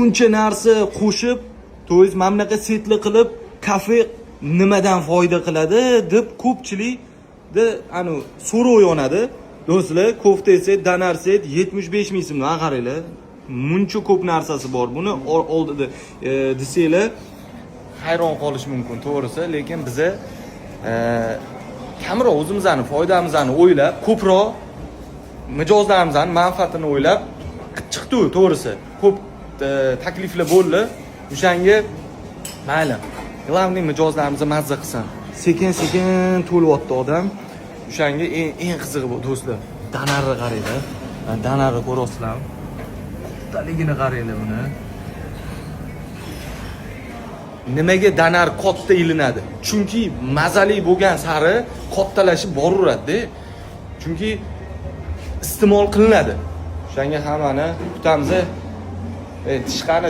Buncha narsa qo'shib, то есть mana bunaqa setli qilib kafe nimadan foyda qiladi deb ko'pchilikda anu so'rov yonadi. Do'stlar, kofta set, danar set 75 ming so'mdan, qaranglar. Muncha ko'p narsasi bor. Buni oldida desanglar hayron qolish mumkin, to'g'risi, lekin biza kamroq o'zimizni foydamizni o'ylab, ko'proq mijozlarimizni manfaatini o'ylab chiqdi, to'g'risi. Ko'p takliflar bo'ldi. O'shanga mayli. Главный, mijozlarimiz mazza qilsin. Sekin-sekin to'lyapti odam. O'shanga eng qizig'i bu, do'stlar. Danarni qaranglar. Danarni ko'ryapsizlarmi? Kattaligini qaranglar buni. Nimaga danar katta ilinadi? Chunki mazali bo'lgan sari kattalashib boraveradi-da. Chunki iste'mol qilinadi. O'shanga hammani kutamiz. Tishqani.